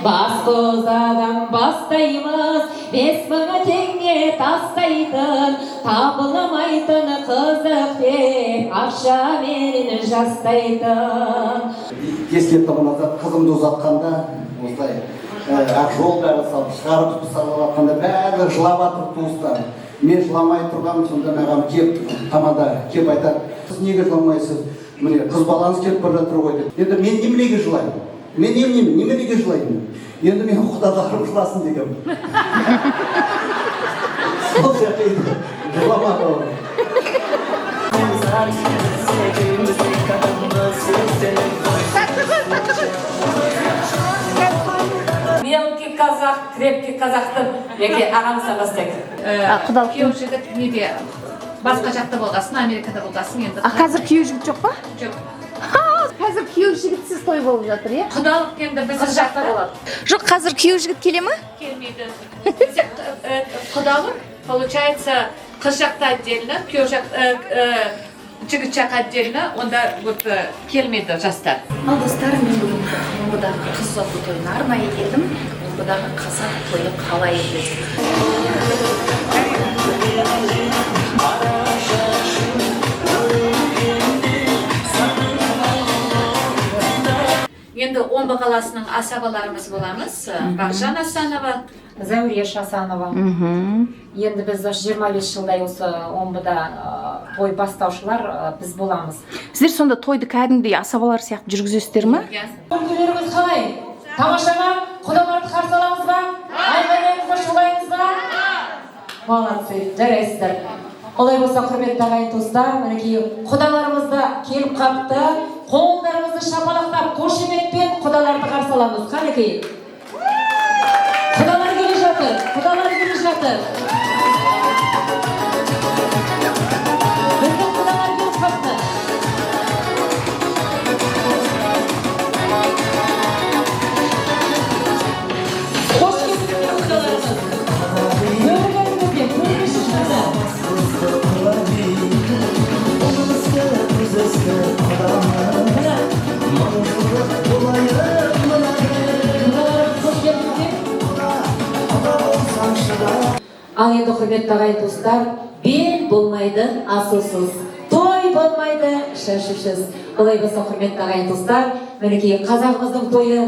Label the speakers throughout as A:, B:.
A: Бас құдадан бастаймыз, 5000 теңге тастайтын, табылмайтын қызық деп ақшаменен жастайтын.
B: 5 таманазар қызымды ұзатқанда осылай ақ жол бәрі салып шығарып салып жатқанда бәрі жылап жатыр туыстар. Мен жыламай тұрғанмын, сонда маған кеп тамада кеп айтады, сіз неге жыламайсыз, міне қыз балаңыз келіп бара жатыр ғой деп. Енді мен неменеге жылаймын, мен неменеге жылаймын, енді мен құдаларым жыласын дегенмін. Сол сияқты енді жыламады ол.
C: Мелкий казах, крепкий казахтың яки ағамыздан бастайық.
D: Құдалық
C: Күйеу жігіт неде басқа жақта болғасын, Америкада болғасын енді.
D: А қазір күйеу жігіт жоқ па?
C: Жоқ.
D: Қазір күйеу жігітсіз той болып жатыр, иә?
C: Құдалық енді біздің жақта болады.
D: Жоқ, қазір күйеу жігіт келе ма?
C: Келмейді. Бізде құдалық, получается, қыз жақта отдельно, күйеу жақ, жігіт жақ отдельно, онда вот келмейді жастар.
E: Ал достар, мен бүгін Омбыдағы қыз ұзату тойына арнайы келдім. Омбыдағы қазақ тойы қалай өтеді?
C: Енді Омбы қаласының асабаларымыз боламыз. Бағжан Асанова,
A: Зәуреш Асанова. Енді біз осы 25 жылдай осы Омбыда той бастаушылар біз боламыз.
D: Сіздер сонда тойды кәдімгідей асабалар сияқты жүргізесіздер ма?
C: Иә.
A: Күндеріңіз қалай? Тамаша ма? Құдаларды қарсы аламыз ба? Айқайлаймыз ба, шулаймыз ба? Молодцы, жарайсыздар. Олай болса, құрметті ағайын туыстар, мінекей құдаларымыз да келіп қапты. Қолдарымызды шапалақтап, қошеметпен құдаларды қарсы аламыз. Қанекей. Құдалар келе жатыр, құдалар келе жатыр. Біздің құдалар келіп қапты. Қош келдіңіздер, құдаларымыз. Өмірлеріңізге көрініш шықты. Міне. Құдаларымыз, қош келдіңіздер. Ал енді, құрметті ағайын туыстар, бел болмайды асусыз, той болмайды шашусыз. Олай болса, құрметті ағайын туыстар, мінекей қазағымыздың тойы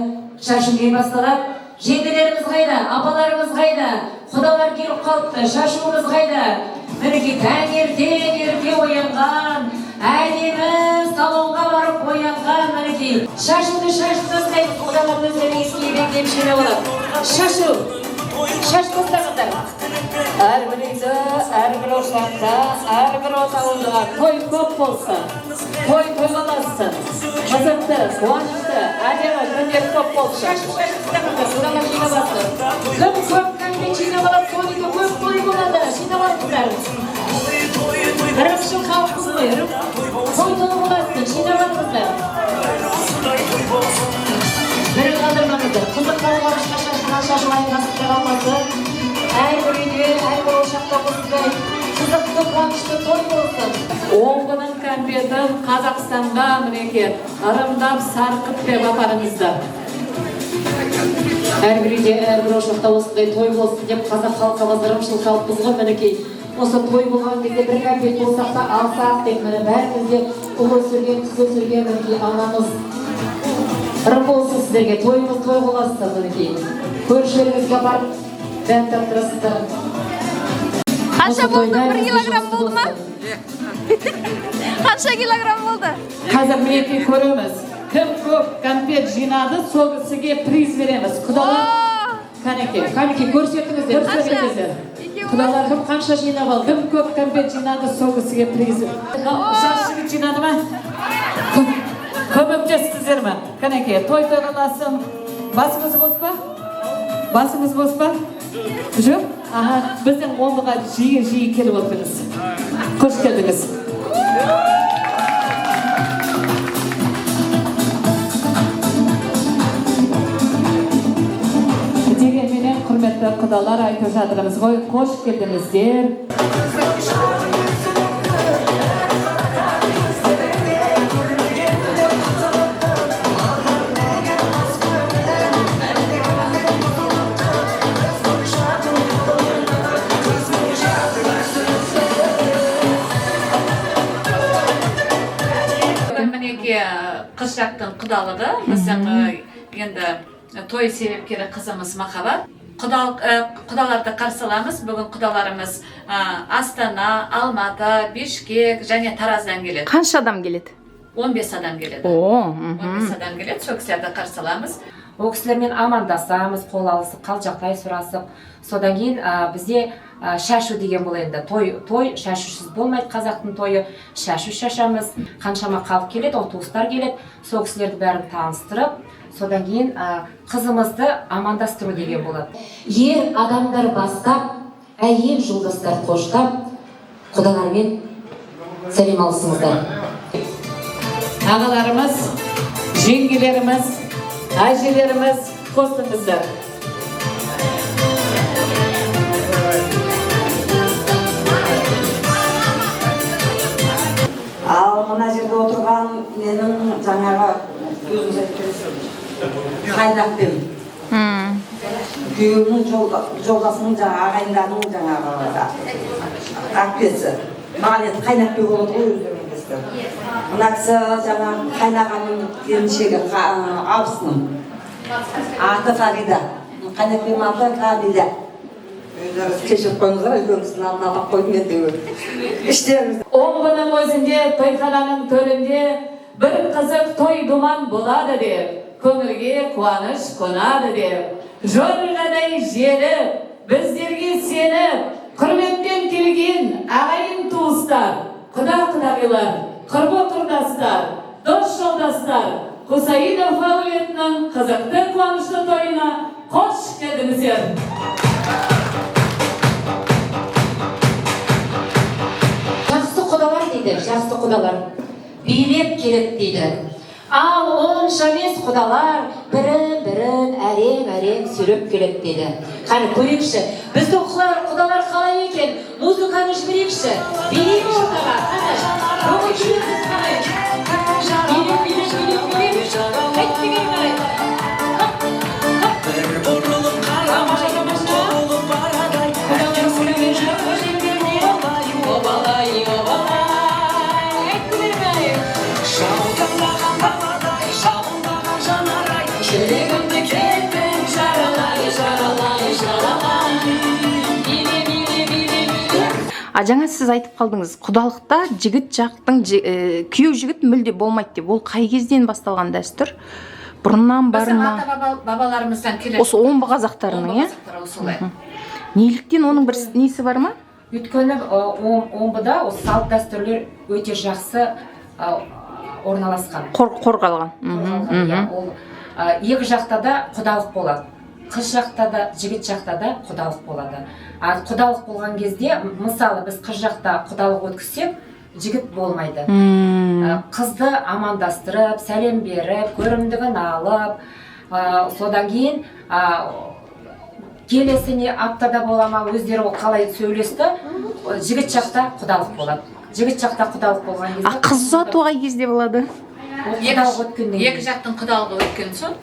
A: шашумен басталады. Жеңгелеріміз қайда, апаларымыз қайда, құдалар келіп қалыпты, шашуымыз қайда? Мінекей таңертең ерте оянған, әдемі салонға барып оянған, мінекей шашуды шашып тастаймыз, құдалар өздері иіскеп жинап алады. Шашу, шаш тастаңыздар. Әрбір үйде, әрбір ошақта, әрбір отауда той көп болсын, той тойласын, қызықты, қуанышты, әдемі күндер көп болсын. Шашу шашып тастаңыздар, құдалар жинап алсын. Кім көп кәмпит жинап алады, сол үйде көп той болады, жинап алыңыздар. Ырымшыл халықпыз ғой, ырым той толы боласың, жинап алыңыздар. Бірін қалдырмаңыздар. Қызық балалар ешқашан шашу аяқ қалмасын. Әрбір үйде, әрбір ошақта осындай қызықты, қуанышты той болсын.
C: Омбының кәмпетін Қазақстанға мінекей ырымдап сарқыт деп апарыңыздар.
A: Әрбір үйде, әрбір ошақта осындай той болсын деп қазақ халқымыз ырымшыл халықпыз ғой, мінекей. Осы той болған кезде бір кәмпит болсақ та алсақ деп міне бәріміз де ұл өсірген, қыз өсірген мінекей анамыз. Ырым болсын сіздерге, тойымыз той боласыздар мінекей. Көршілеріңізге барып дәм таттырасыздар.
D: Қанша
A: Осы той
D: болды? 1
A: бәрімізге
D: килограмм
A: жұғысты
D: болды ма?
A: болсын.
D: Қанша килограмм болды?
C: Қазір мінекей көреміз. Кім көп кәмпит жинады, сол кісіге приз береміз. Құдалар, кәнекей.
A: Қанекей, көрсетіңіздер.
C: Көрсетіңіздер.
D: Екеуі ма?
A: Құдалар кім қанша жинап алды?
C: Кім көп кәмпит жинады, сол кісіге приз. Жас жігіт жинады ма? Көмектестіңіздер ме? Кәнекей, той тойласын. Басыңыз бос па? Басыңыз бос па? Жоқ? Аха, біздің Омбыға жиі-жиі келіп отырыңыз. Қош келдіңіз. Дегенменен, құрметті құдалар, айтып жатырмыз ғой, қош келдіңіздер. Жақтың құдалығы, біздің енді той себепкері қызымыз Махаббат. Құдаларды қарсы аламыз. Бүгін құдаларымыз Астана, Алматы, Бишкек және Тараздан келеді.
D: Қанша адам келеді?
C: 15 адам келеді.
D: О, мхм.
C: 15 адам келеді, сол кісілерді қарсы аламыз.
A: Ол кісілермен амандасамыз, қол алысып, қал жағдай сұрасып. Содан кейін бізде шашу деген бұл енді той шашусыз болмайды, қазақтың тойы. Шашу шашамыз, қаншама халық келеді, ол туыстар келеді, сол кісілерді бәрін таныстырып, содан кейін қызымызды амандастыру деген болады. Ер адамдар бастап, әйел жолдастар қоштап, құдалармен сәлем алысыңыздар.
C: Ағаларымыз, жеңгелеріміз, әжелеріміз, қосылыңыздар.
F: Ал мына жерде отырған менің жаңағы өзіңіз айтып қайнақпен күйеуімнің жолдасының жаңағы ағайындарының жаңағы әпкесі. Маған енді қайнақпе болады ғой өздеріңіз білесіздер. Мына кісі жаңағы қайнағаның келіншегі, абысыным. Аты Фарида. Қайнақпем аты Камиля. Өздеріңіз кешіріп қойыңыздар, үлкен кісінің алдына алып қойдым енді. Іштеріңіз.
C: Омбының өзінде, тойхананың төрінде бір қызық той думан болады деп, көңілге қуаныш қонады деп, жорғадай желіп, біздерге сеніп, құрметпен келген ағайын туыстар, құда құдағилар, құрбы құрдастар, дос жолдастар, Құсайынов әулетінің қызықты қуанышты тойына қош келдіңіздер.
A: Жақсы құдалар дейді, жақсы құдалар билеп келеді дейді. Ал онша емес құдалар бірін-бірін әрең-әрең сүйреп келеді дейді. Қане көрейікші, біздің құдалар қалай екен? Музыканы жіберейікші, билейікші ортаға. Қане, көңіл күйіміз қалай? Билеп, билеп, билеп, билеп. Әттеген қарай. Хоп, хоп. Тамаша, тамаша. Құдалар құдалар көшелеріне. Обалай, обалай. Әттеген қарай. Жүрегімді кеттің жаралай, жаралай, жаралай. Биле, биле, биле, биле.
D: А жаңа сіз айтып қалдыңыз, құдалықта жігіт жақтың күйеу жігіт мүлде болмайды деп. Ол қай кезден басталған дәстүр? Бұрыннан бар
C: Біздің
D: ма?
C: ата-бабаларымыздан келе.
D: Осы Омбы қазақтарының,
C: Омбы
D: иә?
C: қазақтары осылай.
D: Неліктен, оның бір несі бар ма?
A: Өйткені Омбыда осы салт дәстүрлер өте жақсы орналасқан.
D: Қорғалған.
A: Қорғалған, иә. Ол екі жақта да құдалық болады. Қыз жақта да, жігіт жақта да құдалық болады. А құдалық болған кезде, мысалы, біз қыз жақта құдалық өткізсек, жігіт болмайды. Қызды амандастырып, сәлем беріп, көрімдігін алып, содан кейін келесіне аптада бола ма, өздері ол қалай сөйлесті, жігіт жақта құдалық болады. Жігіт жақта құдалық болған кезде
D: А қыз ұзату қай кезде болады?
A: Ол құдалық өткеннен
C: Екі
A: кейін.
C: жақтың құдалығы өткен соң.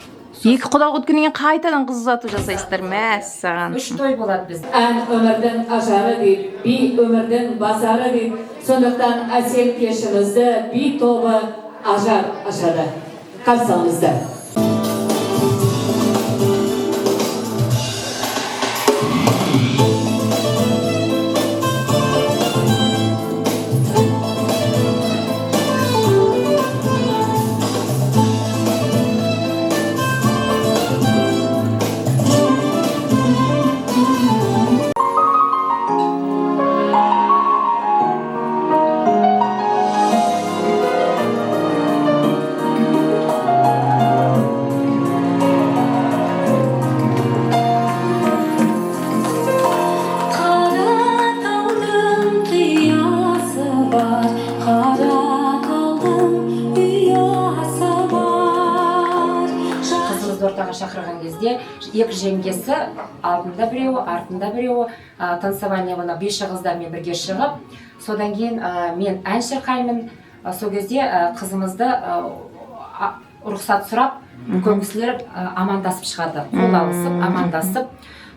D: Екі құдалық өткеннен кейін қайтадан қыз ұзату жасайсыздар. Мәссаған.
A: Үш той болады бізде.
C: Ән өмірдің ажары дейді, би өмірдің базары дейді. Сондықтан әсем кешімізді би тобы Ажар ашады. Қарсы алыңыздар.
G: Қара қиясы бар, қара талдың ұясы бар.
A: Қызымызды ортаға шақырған кезде екі жеңгесі, алдында біреуі, артында біреуі, танцевание мына биші қыздармен бірге шығып, содан кейін мен ән шырқаймын. Сол кезде қызымызды рұқсат сұрап, үлкен кісілер амандасып шығады, қол алысып, амандасып.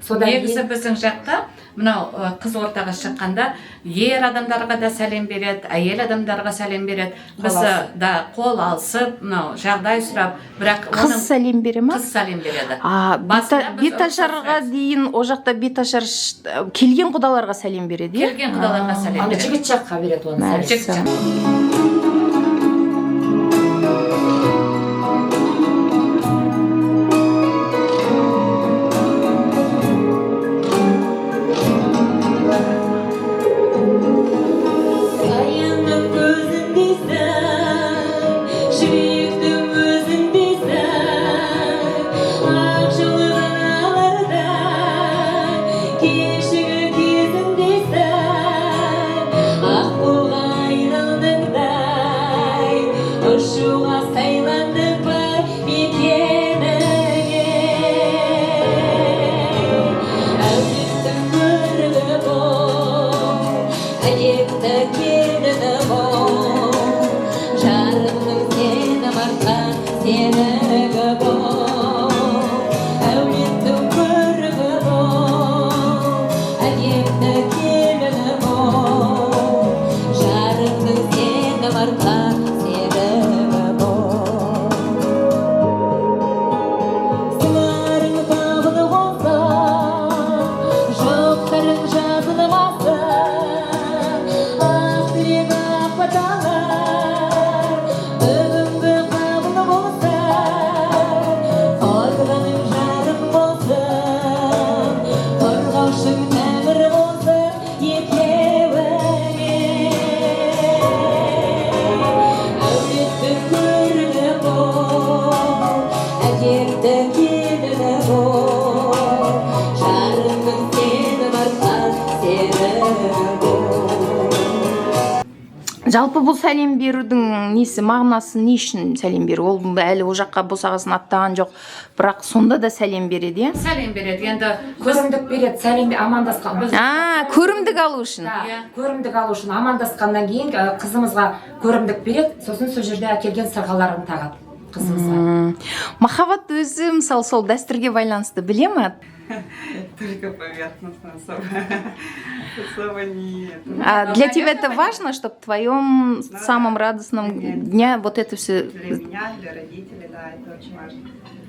A: Содан
C: Негізі
A: кейін
C: біздің жақта мынау қыз ортаға шыққанда ер адамдарға да сәлем береді, әйел адамдарға сәлем береді. Біз
A: Қол алысып.
C: Да, қол алысып, мынау жағдай сұрап, бірақ
D: Қыз
C: оның
D: сәлем бере ма?
C: Қыз сәлем береді.
D: А
C: Басында біз
D: беташарға
C: ұрысып
D: дейін ол жақта беташар келген құдаларға сәлем береді, иә?
C: Келген құдаларға сәлем
A: Ана
C: береді.
A: жігіт жаққа береді оны сәлем.
C: Жігіт
D: Мәссаған.
C: Жақ.
G: Саянның көзіндейсің, жүректің өзіндейсің, ақ жаулық аналардай, кешегі кезіндейсің, аққуға айналдыңдай, ұшуға сайландың ба мекеніңе? Әулеттің көрігі бол, әдепті келіні бол, жарымның сенім артқан серігі бол. Әулеттің көрігі бол, әдепті келіні бол, жарымның сенім артқан серігі бол. Сыларың табыны болса, жоқтарың жазылмасын, ақ тілек, ақ баталар бүгінгі қабыл болса, қорғаның жарың болсын, қорғаушың тәңір болсын екеуіңе. Әулеттің көрігі бол, әдепті келіні бол, жарымның сенім артқан серігі бол.
D: Жалпы бұл сәлем берудің несі, мағынасы, не үшін сәлем беру? Ол әлі ол жаққа босағасын аттаған жоқ, бірақ сонда да сәлем береді, иә?
C: Сәлем береді. Енді біз
A: Көрімдік береді, сәлем, амандасқан біз.
D: А, көрімдік алу үшін.
A: Да,
C: Иә.
A: көрімдік алу үшін амандасқаннан кейін қызымызға көрімдік береді, сосын сол жерде әкелген сырғаларын тағады қызымызға.
D: Махаббат өзі, мысалы, сол дәстүрге байланысты біле ма?
H: Только поверхностно, особо, особо не это.
D: А
C: Ну,
D: для тебя
C: конечно,
D: это важно, чтобы в твоем
H: Да.
D: самом радостном
H: Конечно.
D: дня вот это все?
H: Для меня, для родителей, да, это очень важно.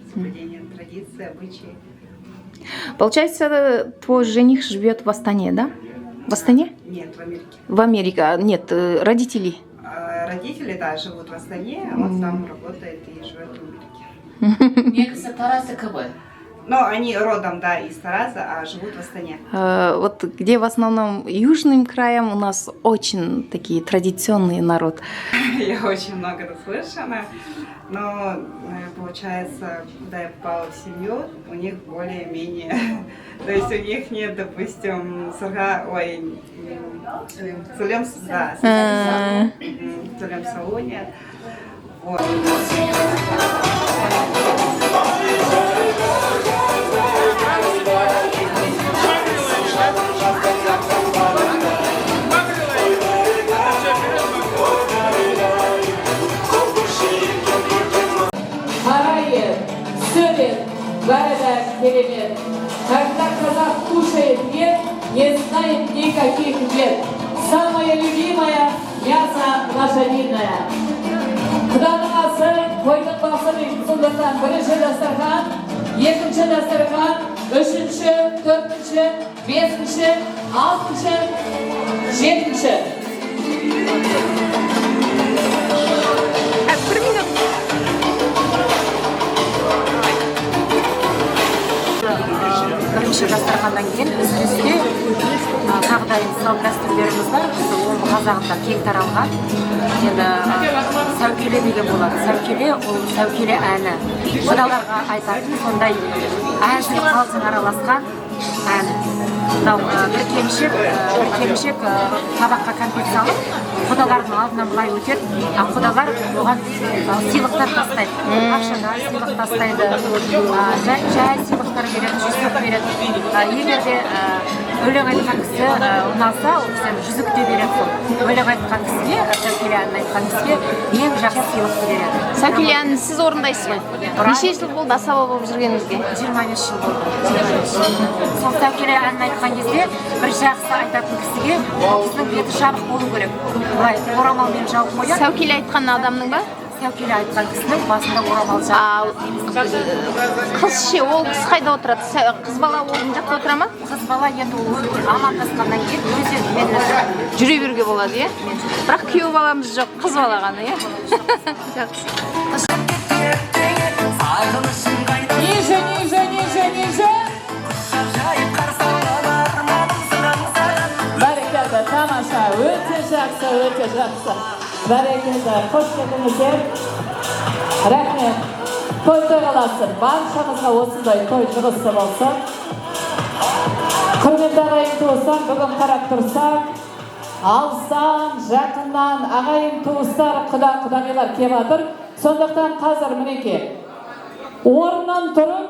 H: Соблюдение традиций, обычаев.
D: Получается, твой жених живет в Астане, да? В Астане?
H: Нет, в Америке.
D: В Америке. А, нет, родители.
H: А родители, да, живут в Астане, а он сам работает и живет в Америке.
C: Негізі Тараздікі ғой.
H: Но они родом, да, из Тараза, а живут в Астане.
D: Вот где в основном южным краем у нас очень такие традиционные народ.
H: Я очень много наслышана, но получается, когда я попала в семью, у них более-менее, то есть у них нет, допустим, сырға, ой, сәлем, да, сәлем салу нет. Вот.
C: Қара ет, сүр ет, бәрі де керемет. Когда казах кушает ет, не знает никаких бед. Самое любимое мясо лошадиное. Құданың асы, қойдың басы дейді. Сондықтан бірінші дастархан, екінші дастархан, үшінші, төртінші, бесінші, алтыншы, жетінші.
D: Бір минут.
A: Бірінші дастарханнан кейін үзілісте тағы да енді салт дәстүрлеріміз бар, біздің Омбы қазағында кең таралған. Енді сәукеле деген болады. Сәукеле ол сәукеле әні, құдаларға айтатын сондай әзіл қалжың араласқан ән. Мынау бір келіншек табаққа кәмпит салып құдалардың алдынан былай өтеді, а құдалар оған сыйлықтар тастайды, ақшадан сыйлық тастайды, жай, жай сыйлықтар береді, жүзік береді. Егер де Өлең айтқан кісі ұнаса, ол кісі жүзік те береді. Сол өлең айтқан кісіге, сәукеле әнін айтқан кісіге ең жақсы сыйлықты береді.
D: Сәукеле әнін сіз орындайсыз ғой? Неше жыл болды асаба болып жүргеніңізге?
A: 25 жыл болды, 25 жыл. Сол сәукеле әнін айтқан кезде бір жақсы айтатын кісіге, ол кісінің беті жабық болу керек, былай орамалмен жауып қояды.
D: Сәукеле айтқан адамның ба?
A: Сәукеле айтқан кісінің басында орамал
D: Ал
A: жабық.
D: қыз ше, ол кісі қайда отырады? Қыз бала оң жақта отыра ма?
A: Қыз бала енді ол амандасқаннан кейін өзі мен
D: Жүре беруге болады, иә? Бірақ күйеу баламыз жоқ, қыз бала ғана, иә? Жақсы.
C: Ниже, ниже, ниже, ниже. Бәрекелді, тамаша, өте жақсы, өте жақсы. Бәрекелді, қош келдіңіздер. Рахмет. Той той баршамызға осындай той жұғысты болсын. Құрметті ағайын туыстар, бүгін қарап тұрсақ, алыстан, жақыннан ағайын туыстар, құда құдағилар келіп жатыр. Сондықтан қазір, мінекей, орнынан тұрып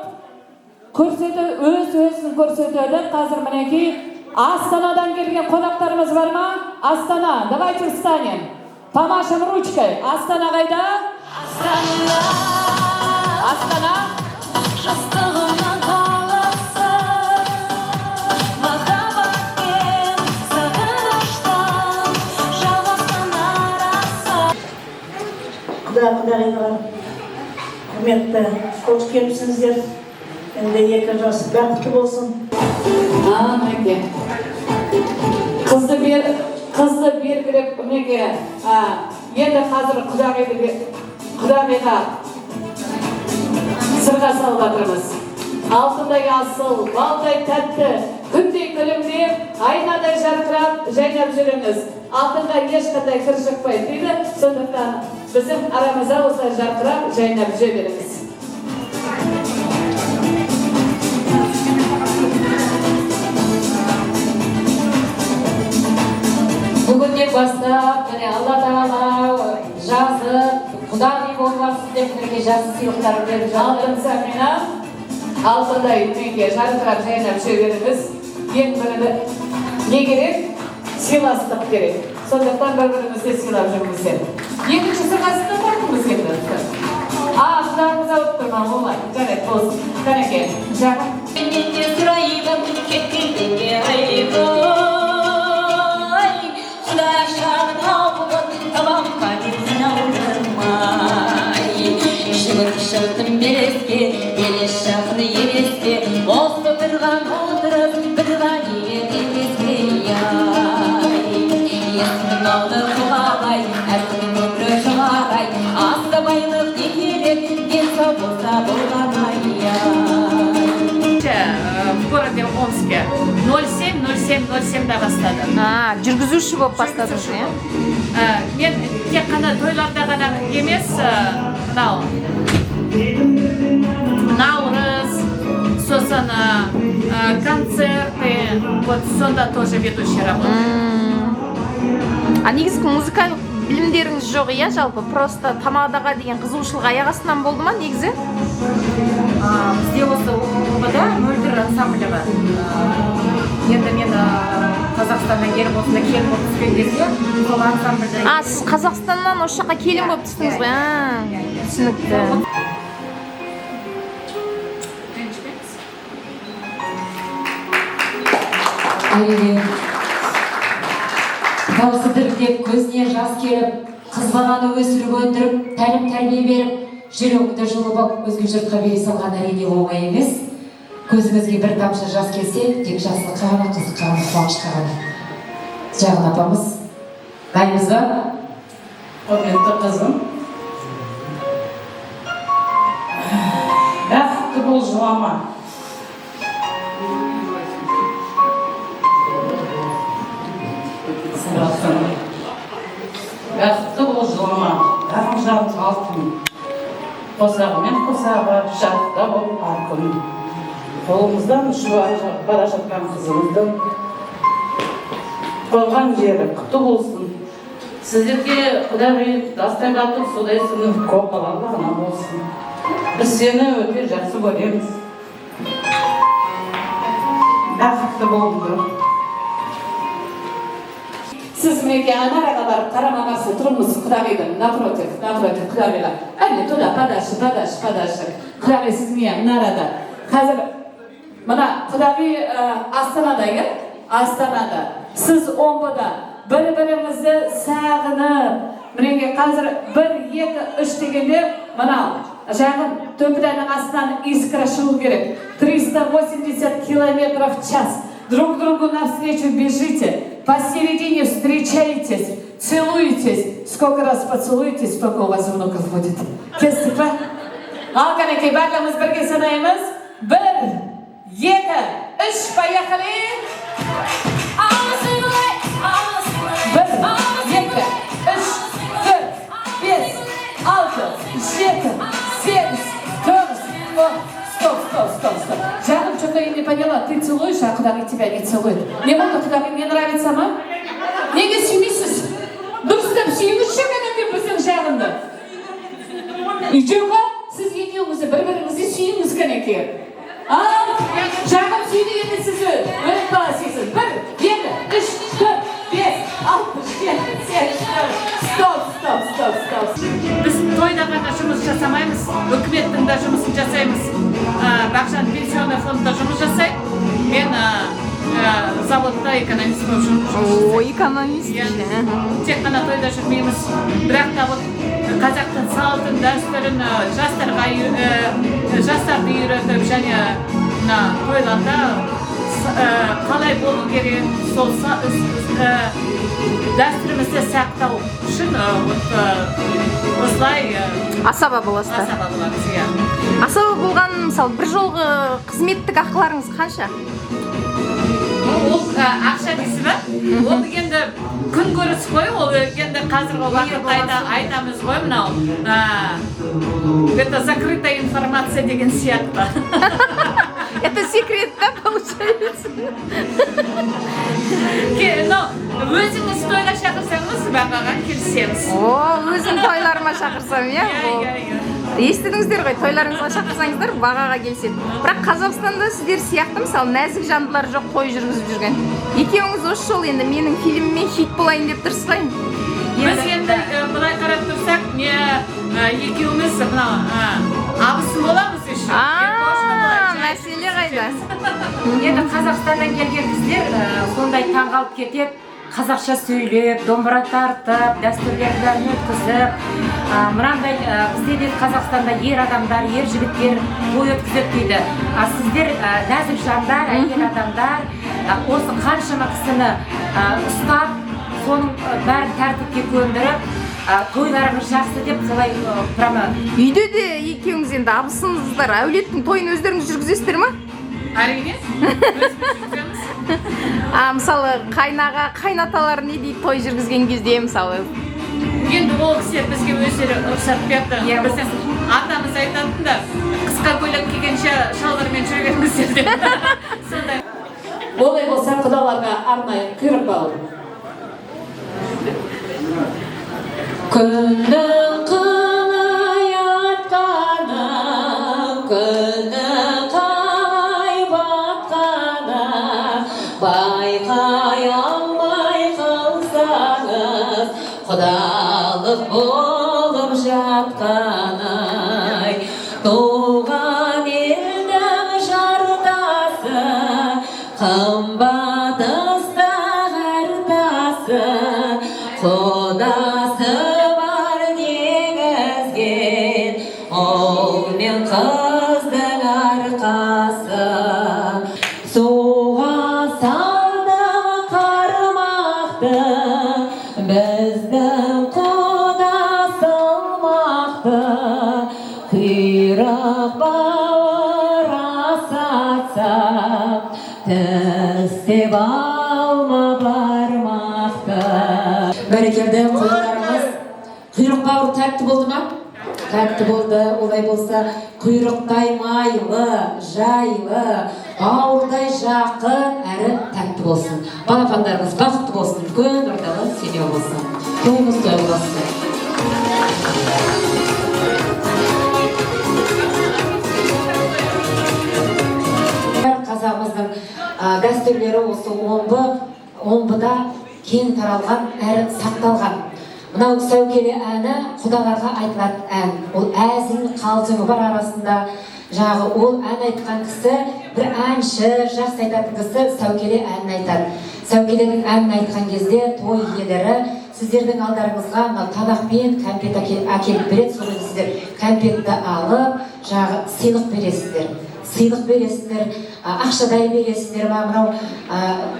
C: көрсету, өз өзін көрсетеді. Қазір, мінекей, Астанадан келген қонақтарымыз бар ма? Астана, давайте встанем, помашем ручкой. Астана қайда? Астана, Астана.
G: Жастығымнан қалыпсың, махаббатпен сағыныштан жалғастан арасы.
I: Құда құдағилар, құрметті, қош келіпсіңіздер. Енді екі жас бақытты болсын.
C: А, мінекей, қызды белгілеп, мінекей, енді қазір құдағиға сырға салып жатырмыз. Алтындай асыл, балдай тәтті, күндей күлімдеп, айнадай жарқырап, жайнап жүріңіз. Алтынға ешқандай кір шықпайды дейді. Сондықтан біздің арамызда осылай жарқырап, жайнап жүре беріңіз.
A: Бүгіннен бастап, міне, Алла Тағала жазып, құдағи боласыз деп, мінекей, жақсы сыйлықтар беріп жатыр.
C: Алтын сақина, алтындай, мінекей, жарқырап, жайнап жүре беріңіз. Ең бірі не керек? Сыйластық керек. Сондықтан бір бірімізді сыйлап жүріңіздер. Екінші сырғасын да қойдыңыз енді. А, құдағымыз ауырып тұр ма? Болмайды, жарайды, болсын. Кәнеке, жақын.
G: Мен де сұраймын кеткенде айбай, Құдашағын ауылын табам ба деп айналдырмай. Жүгіріп шықтым белеске, елес жақын елеске. Осы тұрған отырып бір ғанибет емес пе, ай? Есіктің алды құлағай, әркімнің өмірі жоғарай. Аса байлық не керек, денсау болса болғаны, ай.
C: В городе Омске 07.07.07-да бастадым.
D: А, жүргізуші болып бастадыңыз, иә?
C: Мен тек қана тойларда ғана емес, мынау наурыз, сосын концерты, вот сонда тоже ведущий работаю.
D: А негізгі музыкалық білімдеріңіз жоқ, иә? Жалпы просто тамадаға деген қызығушылық аяқ астынан болды ма негізі?
A: Бізде осы Омбыда Мөлдір ансамблі бар. Енді мен Қазақстаннан келіп, осында келін болып түскен кезде сол ансамбльді.
D: А, сіз Қазақстаннан осы жаққа келін болып түстіңіз ғой? А, түсінікті.
C: Ренжімеңіз.
A: Әрине, даусы дірілдеп, көзіне жас келіп, қыз баланы өсіріп өндіріп, тәлім тәрбие беріп, жүрегіңді жұлып алып, өзге жұртқа бере салған, әрине, оңай емес. Көзіңізге бір тамшы жас келсе, тек жақсылыққа ғана, қызыққа ғана, қуанышқа ғана. Жағын апамыз, дайынбыз ба?
J: Құрметті қызым, бақытты бол, жылама. Сырласың. Бақытты бол, жылама. Жарым алтын қосағымен қосағы жарықта болып бар күн. Қолымыздан ұшып бара жатқан қызымыздың қонған жері құтты болсын. Сіздерге құдағи тастай батып, судай сіңіп, көп балалы ана болсын. Біз сені өте жақсы көреміз. Бақытты. Тәтті болыңдар.
C: Сіз мінекей Анараға барып, қарама қарсы тұрмыз құдағидің, напротив, напротив құдағиға. Әне, туда, подальше, подальше, подальше. Құдағи, сіз міне мына арада. Қазір мына құдағи Астанада, иә? Астанада. Сіз Омбыда. Бір біріңізді сағынып, мінекей қазір бір, екі, үш дегенде мынау жағын төпіләнің астынан искра шығу керек. 380 километров в час. Друг другу навстречу бежите, посередине встречаетесь, целуетесь. Сколько раз поцелуетесь, столько у вас внуков будет. Келістік па? Ал кәнекей, барлығымыз бірге санаймыз. Бір, екі, үш, поехали! Бір, екі, үш, төрт, бес, алты, жеті, сегіз, тоғыз, он. Стоп, стоп, стоп, стоп. Жаным, что-то я не поняла. Ты целуешь, а құдағи тебя не целует. Не болды, құдағи, не нравится ма? Неге сүймейсіз? Дұрыстап сүйіңізші, кәнекей, біздің жағынды. Жоқ, сіз екеуіңізді бір біріңізді сүйіңіз, кәнекей. Ал, жағым сүйді, енді сіз өліп бала сүйсіз. Бір, екі, үш, төрт, бес, алты, жеті, сегіз, тоғыз. Стоп, стоп, стоп, стоп. Біз тойда ғана жұмыс жасамаймыз, үкіметтің де жұмысын жасаймыз. Бақжан пенсионный фондта жұмыс жасайды. Мен заводта экономист болып жұмыс жасаймын.
D: О, экономист.
C: Иә. Тек қана тойда жүрмейміз. Бірақ та вот қазақтың салтын, дәстүрін жастарға жастарды үйретіп және мына тойларда қалай болу керек, сол дәстүрімізді сақтау үшін вот осылай
D: Асаба боласыздар.
C: Асаба боламыз, иә.
D: Асаба болған, мысалы, бір жолғы қызметтік ақыларыңыз қанша?
C: Ол ақша дейсіз ба? Ол енді күнкөріс қой, ол енді қазіргі уақытта айтамыз ғой мынау. Это закрытая информация деген сияқты.
D: Это секрет, да, получается?
C: Ну, өзіңіз тойға шақырсаңыз, бағаға келісеміз.
D: О, өзім тойларыма шақырсам, иә?
C: Иә,
D: Ол.
C: иә.
D: Естідіңіздер ғой, тойларыңызға шақырсаңыздар, бағаға келіседі. Бірақ Қазақстанда сіздер сияқты, мысалы, нәзік жандылар жоқ той жүргізіп жүрген. Екеуіңіз осы жолы енді менің фильміме хит болайын деп тұрсыз ғой.
C: Біз енді былай қарап тұрсақ, не екеуміз мынау абысын боламыз еще.
D: А, мәселе қайда?
G: Енді Қазақстаннан келген кісілер сондай таңғалып кетеді: қазақша сөйлеп, домбыра тартып, дәстүрлердің бәрін өткізіп, мынандай бізде де Қазақстанда ер адамдар, ер жігіттер той өткізеді дейді, а сіздер нәзік жандар, әйел адамдар осы қаншама кісіні ұстап, соның бәрін тәртіпке көндіріп, тойларыңыз жақсы деп солай прямо.
D: Үйде де екеуіңіз енді абысынсыздар, әулеттің тойын өздеріңіз жүргізесіздер ма?
C: Әрине, өзіміз жүргіземіз.
D: А мысалы, қайнаға, қайнаталар не дейді той жүргізген кезде, мысалы?
C: Енді ол кісілер бізге өздері рұқсат берді.
G: Иә.
C: Біздің атамыз айтатын да: «Қысқа көйлек кигенше, шалбармен жүре беріңіздер», — деп сондай. Олай болса, құдаларға арнайы құйрық бауыр. Күннің қалай атқаны, күннің қалай батқаны, байқай алмай қалсаңыз, құдалық болып жатқанай. Туған елдің жартасы, қымбат ыстық артасы, құдасы бар дегізген, ұл мен қыздың арқасы. Суға салдық қармақты, біздің құда салмақты, құйрық бауыр асатса, тістеп алма бармақты. Бәрекелді, құдаларымыз. Құйрық бауыр тәтті болды ма? Тәтті болды. Олай болса, құйрықтай майлы, жайлы, бауырдай жақын, әрі тәтті болсын. Балапандарыңыз бақытты болсын, үлкен ордалы семья болсын. Тойымыз той болсын. Қазағымыздың
A: дәстүрлері осы Омбыда кең таралған әрі сақталған. Мынау сәукеле әні құдаларға айтылатын ән. Ол әзіл қалжыңы бар арасында. Жаңағы ол ән айтқан кісі бір әнші, жақсы айтатын кісі сәукеле әнін айтады. Сәукеленің әнін айтқан кезде той иелері сіздердің алдарыңызға мына табақпен кәмпит әкеліп береді. Содан сіздер кәмпитті алып, жаңағы сыйлық бересіздер. Сыйлық бересіздер, ақшадай бересіздер ма, мынау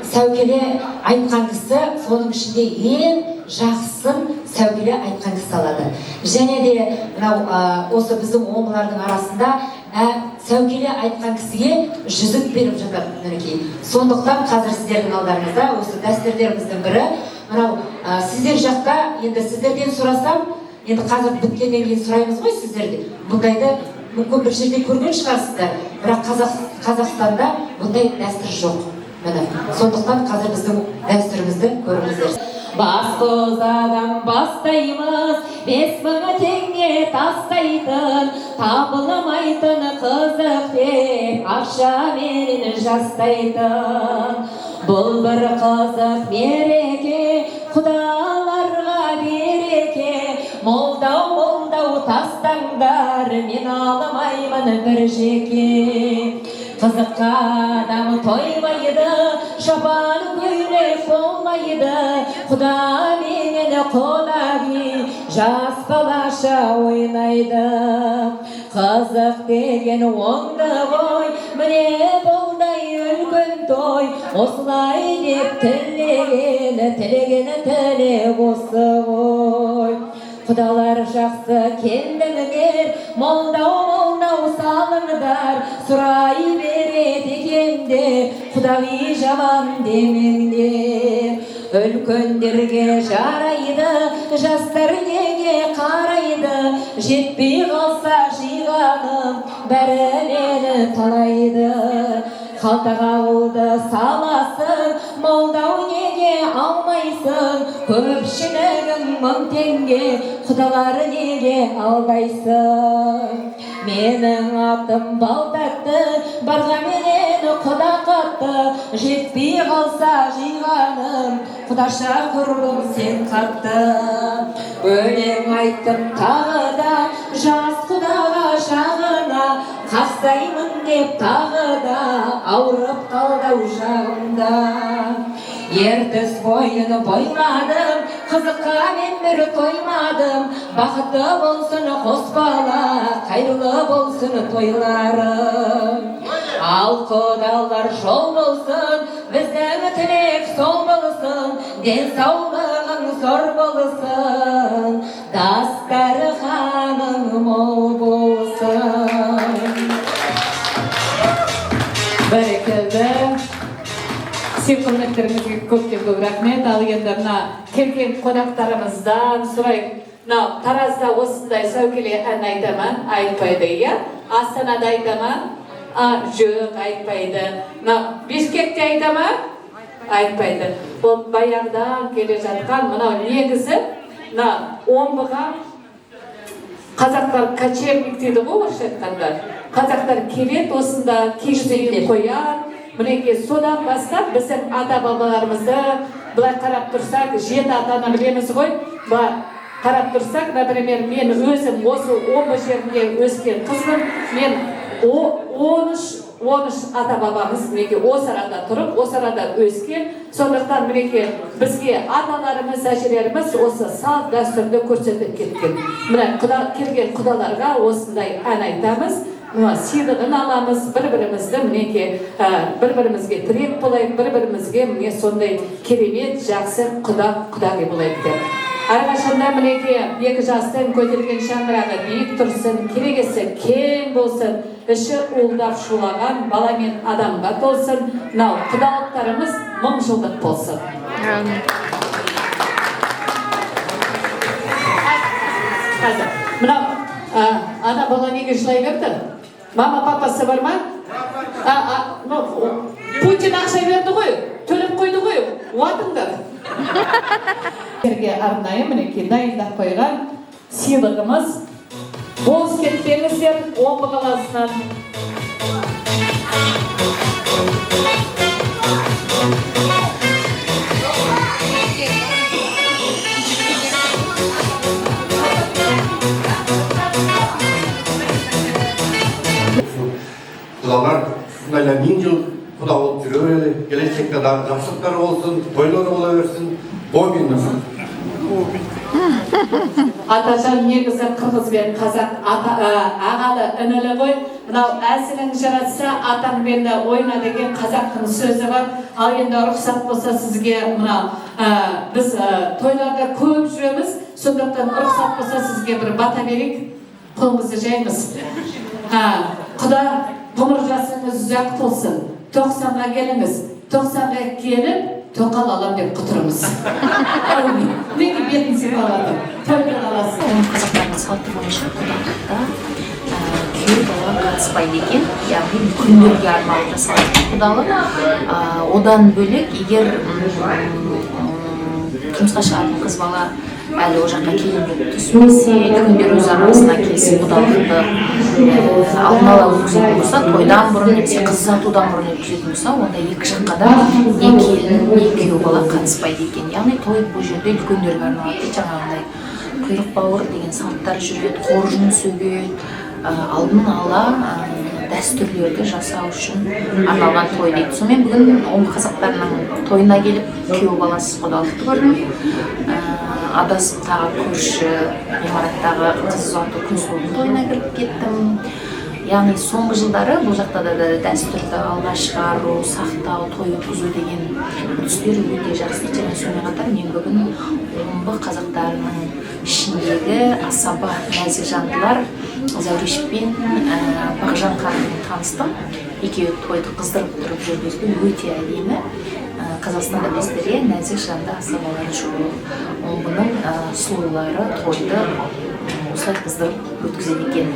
A: сәукеле айтқан кісі соның ішінде ең жақсысын сәукеле айтқан кісі алады. Және де мынау осы біздің омбылардың арасында сәукеле айтқан кісіге жүзік беріп жатады мінекей. Сондықтан қазір сіздердің алдарыңызда осы дәстүрлеріміздің бірі мынау, сіздер жақта енді сіздерден сұрасам, енді қазір біткеннен кейін сұраймыз ғой сіздерден. Бұндайды мүмкін бір жерде көрген шығарсыздар, бірақ Қазақстанда бұндай дәстүр жоқ. Міне, сондықтан қазір біздің дәстүрімізді көріңіздер. Бас қозадан бастаймыз, 5000 теңге тастайтын, табылмайтын қызық деп ақшамен жастайтын. Бұл бір қызық мереке, құдаларға береке, молдау молдау тастаңдар, мен алмаймын бір жеке. Қызыққа адам тоймайды, шапан көйлек болмайды, құда менен құдағи жас балаша ойнайды. Қызық деген оңды ғой, міне бұндай үлкен той, осылай деп тілеген, тілеген тілек осы ғой. Құдалар жақсы келдіңдер, молдау молдау салыңдар, сұрай береді екен де, құдағи жаман демеңдер. Үлкендерге жарайды, жастар неге қарайды, жетпей қалса жиғаным, бәрі мені талайды. Қалтаға қолды саласың, молдау неге алмайсың, көпшілігің 1000 теңге, құдалар неге алдайсың? Менің атым Балтатты, барға менен құда қатты, жетпей қалса жиғаным, құдаша құрбым сен қатты. Өлең айттым тағы да, жас құдаға жағына, қақсаймын деп тағы да, ауырып қалды-ау жағымда. Ертіс бойын бойладым, қызыққа мен бір тоймадым, бақытты болсын қос бала, қайырлы болсын тойларым. Ал құдалар жол болсын, біздің тілек сол болсын, денсаулығың зор болсын, дастарханың мол болсын.
C: Бәрекелді. Сый құрметтеріңізге көптен көп рахмет. Ал енді мына келген қонақтарымыздан сұрайық. Мынау Таразда осындай сәукеле ән айта ма? Айтпайды, иә? Астанада айта ма? Жоқ, айтпайды. Мынау Бішкекте айта ма? Айтпайды. Ол баяғыдан келе жатқан мынау негізі мына Омбыға қазақтар кочевник дейді ғой орысша айтқанда. Қазақтар келеді осында, киіз үйін қояды. Мінекей содан бастап біздің ата-бабаларымызды былай қарап тұрсақ, жеті атаны білеміз ғой. Былай қарап тұрсақ, например, мен өзім осы Омбы жерінде өскен қызбын. Мен 13 ата-бабамыз мінекей осы арада тұрып, осы арада өскен. Сондықтан мінекей бізге аталарымыз, әжелеріміз осы салт дәстүрді көрсетіп кеткен. Міне келген құдаларға осындай ән айтамыз. Мына сыйлығын аламыз, бір-бірімізді мінекей, бір-бірімізге тірек болайық, бір-бірімізге міне сондай керемет жақсы құда құдағи болайық деп. Әрқашанда мінекей екі жастың көтерген шаңырағы биік тұрсын, керегесі кең болсын, іші уылдап шулаған бала мен адамға толсын. Мынау құдалықтарымыз 1000 жылдық болсын. Қазір мынау ана бала неге жылай берді? Мама папасы бар ма? Путин ақша берді ғой, төлеп қойды ғой, уатыңдар. Сіздерге арнайы мінекей дайындап қойған сыйлығымыз. Бос кетпеңіздер Омбы қаласынан.
K: Құда болып жүре берели. Келешекте дагы жакшылыктар болсун, тойлор боло берсин. Оомин.
C: Атажан, негізі қырғыз бен қазақ ата, ағалы інілі ғой. Мынау әзілің жаратса, атаңмен де ойна деген қазақтың сөзі бар. Ал енді рұқсат болса, сізге мынау біз тойларда көп жүреміз, сондықтан рұқсат болса, сізге бір бата берейік, қолыңызды жайыңыз. Құда, ғұмыр жасыңыз ұзақ болсын, 90-ға келіңіз, 90-ға келіп тоқал алам деп құтырыңыз. Әумин. Неге бетін сипалады, той аласың.
E: Омбы қазақтарының салты бойынша құдалықта күйеу бала қатыспайды екен, яғни үлкендерге арналып жасалатын құдалық. Одан бөлек, егер тұрмысқа шығатын қыз бала әлі ол жаққа келін болып түсмесе, үлкендер өз арасына келісіп, құдалықты алдын ала өткізетін болса, тойдан бұрын немесе қыз ұзатудан бұрын өткізетін болса, онда екі жаққа да не келін, не күйеу бала қатыспайды екен. Яғни той бұл жерде үлкендерге арналады дейді. Жаңағындай құйрық бауыр деген салттар жүреді, қоржын сөгеді, алдын ала дәстүрлерді жасау үшін арналған той дейді. Сонымен, бүгін Омбы қазақтарының тойына келіп, күйеу баласыз құдалықты көрдім. Адасып тағы көрші ғимараттағы қыз ұзату, Күнсұлудың тойына кіріп кеттім. Яғни соңғы жылдары бұл жақта да дәстүрді алға шығару, сақтау, той өткізу деген үрдістер өте жақсы дейді. Және сонымен қатар мен бүгін Омбы қазақтарының ішіндегі асаба, нәзік жандылар Зәуреш пен Бағжан ханыммен таныстым. Екеуі тойды қыздырып тұрып жүргізді, өте әдемі. Қазақстанда, білесіздер, иә, нәзік жанды асабалар жоқ. Омбының сұлулары тойды осылай қыздырып өткізеді екен.